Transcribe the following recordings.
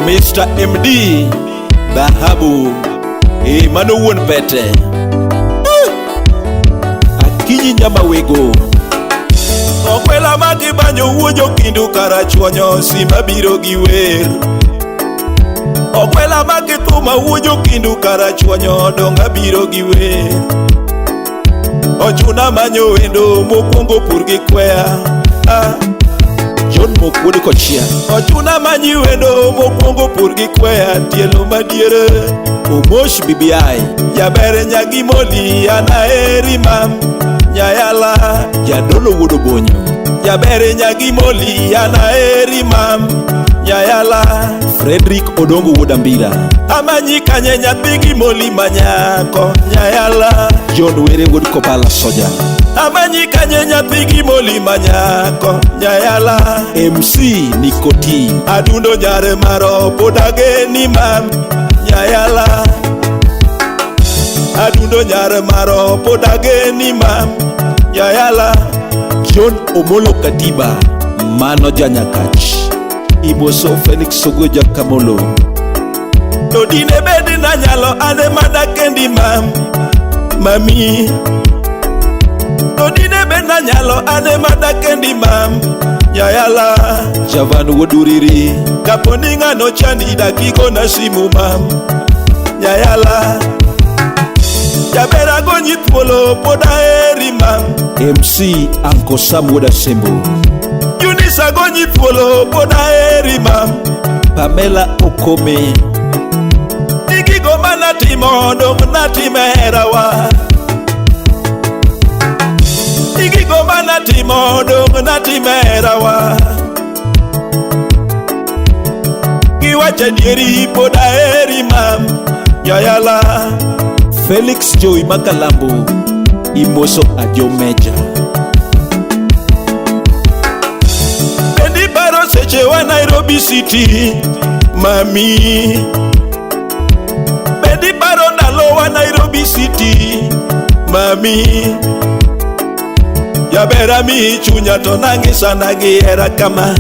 Mr. MD Dhahabu e mano wuon pete. Akinyi Nyamawego. Okwela magibanyo wuojo kindu karachuonyo simba biro gi wer. Okwela magithuma wuojo kindu karachuonyo donga biro gi wer. Ochuna manyo wendo mokwongo pur gi kwea. Ah. John Mokwod Kochia. Ochuna manyi wendo mokwongo pur gi kwea tielo madiere. Omosh BBI. Jaber nyagimoli anaeri mam nyayala. Jadolo wuod Obonyo. Jaber nyagimoli anaeri mam nyayala. Frederick Odongo wuod Ambira. Amanyi kanye nyathi gimoli manyako nyayala. John Were wuod Kobala Soja. Amanyi kanye nyathi gimoli manyako nyayala. MC Nikoti. Adundo nyare maro podageni mam nyayala. Adundo nyare maro podageni mam nyayala. John Omolo Katiba. Mano janyakach. Imoso Felix Sogoja Kamolo. To dine bed nanyalo ane mana kendi mam mami. To dine bed nanyalo ane mana kendi mam nyayala. Javan Woduriri. Kapo ni ng'ano chandi dakigona simu mam nyayala. Jaber agonyi thuolo pod aheri mam. MC Uncle Sam wuod Asembo. Eunice agonyi thuolo pod aheri mam. Pamela Okome. Ni gigo manatimo dong natime herawa. Ni gigo manatimo dong natime herawa. Giwacho adieri pod aheri mam nyayala. Felix Joey Makalambo. Imoso Ajo Meja. Bendi paro seche wa Nairobi City mami. Bendi paro ndalo wa Nairobi City mami. Jaber amiyi chunya to nang'isana gi hera kama.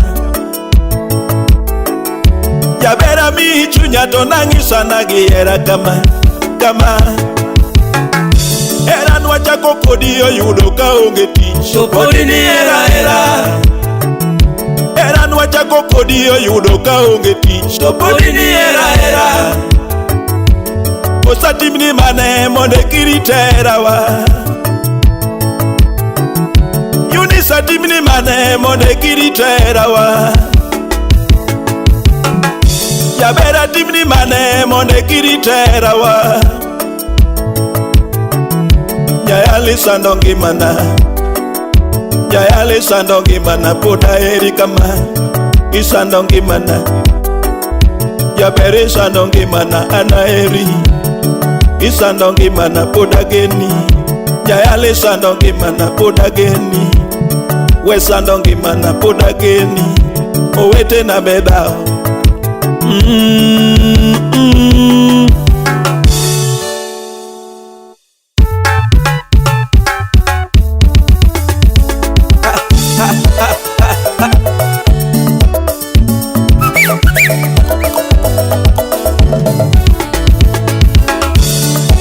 Jaber amiyi chunya to nang'isana gi hera kama kama. Hera nwachako kodi oyudo kaonge tich. To podi ni hera hera. Hera nwachako kodi oyudo kaonge tich. To podi ni hera hera. Osatimni mane mondo kirit herawa. Eunice atimni mane mondo kirit herawa. Jaber atimni mane mondo kirit herawa. Nyayali sando ngimana. Nyayali sando ngimana pod aheri kama. Isando ngimana. Jaber isando ngimana an aheri. Isando ngimana pod ageni. Nyayali sando ngimana pod ageni. We sando ngimana pod ageni. Owetena be dhaw.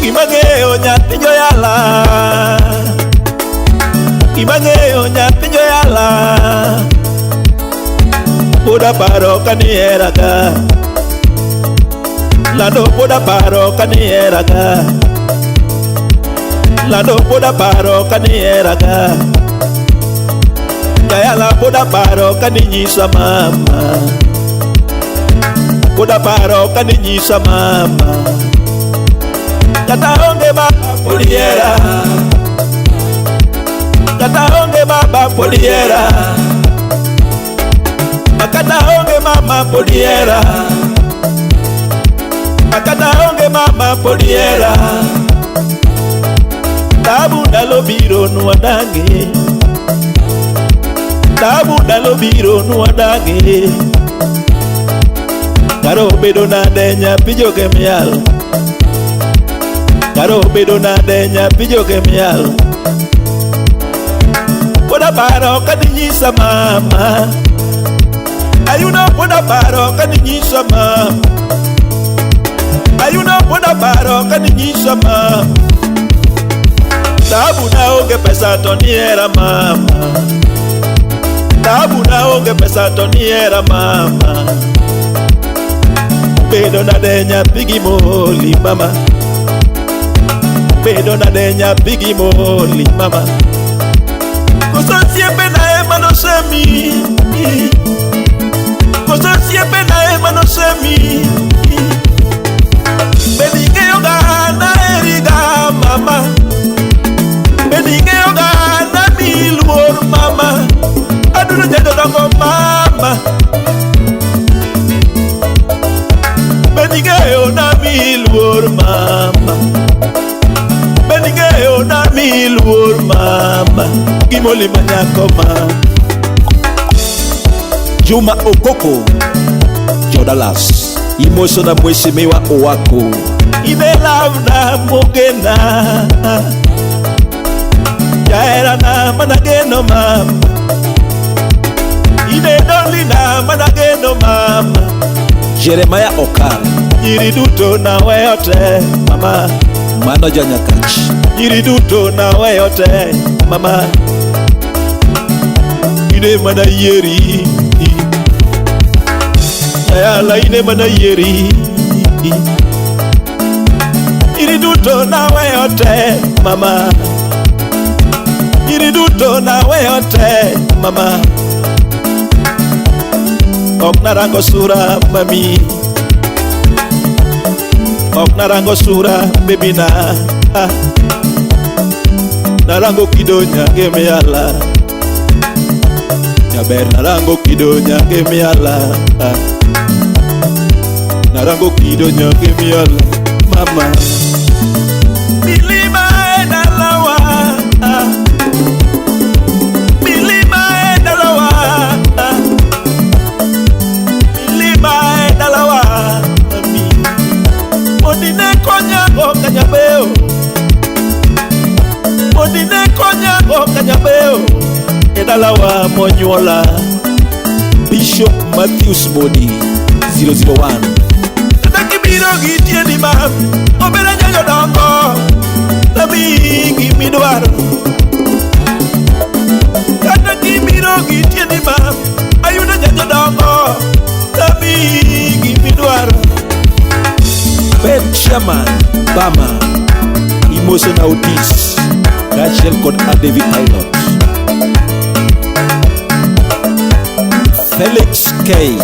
Gima ng'eyo nyathi joyala. Gima ng'eyo nyathi joyala. Pod aparo kanihera ka. Lando pod aparo kanihera ka. Lando pod aparo kanihera ka. Nyayala pod aparo kaninyisa mama. Pod aparo kaninyisa mama. Kata onge baba pod ihera. Kata onge baba pod ihera. Kata onge mama pod ihera. Kata onge mama pod ihera. Tabu ndalo biro nwadange. Tabu ndalo biro nwadange. Karo bedo nade nyathi joge miel. Karo bedo nade nyathi joge miel. Pod aparo kaninyisa mama. Ayuno poda paro kaninyisa ma. Ayuno poda paro kaninyisa ma. Taabu naonge pesa to nihera mama. Taabu naonge pesa to nihera mama. Bedo nade nyathi gi moli mama. Bedo nade nyathi gi moli mama. Koso osiepena ema nosemi. Koso osiepena ema nosemi. Bende ing'eyo ga naheri ga mama. Bende ing'eyo ga namiyi luor mama. Adundo jadodongo mama. Bende ing'eyo namiyi luor mama. Bende ing'eyo namiyi luor mama. Gimoli manyako ma. Juma Okoko Jodalas imoso na mheshimiwa Owako. Ine lavna mogena. Jaherana manageno mama. Ine dolina manageno mama. Jeremiah Okar. Nyiri duto naweyo te mama. Mano janyakach. Nyiri duto naweyo te mama. Ine mana yieri. Ayala ine mana yieri. Nyiri duto naweyo te mama. Nyiri duto naweyo te mama. Ok narango sura mami. Ok narango sura baby na. Ah. Narango kido nyage miala. Jaber narango kido nyage miala. Ah. Narango kido nyage miala mama. Milima e dalawa. Ah. Milima e dalawa. Ah. Milima e dalawa. Mami. Mondine konya go kanyabeo. Mondine konya go kanyabeo. E dalawa monyuola. Bishop Matthews Modi 001. Kata kibiro gi tiendi mam, obedo jodongo, namiyi gimidwaro. Kata kibiro gi tiendi mam, ayudo jodongo, namiyi gimidwaro. Ben Chairman Bama imoso na Otis kaachiel kod Adevi Pilot. Felix K.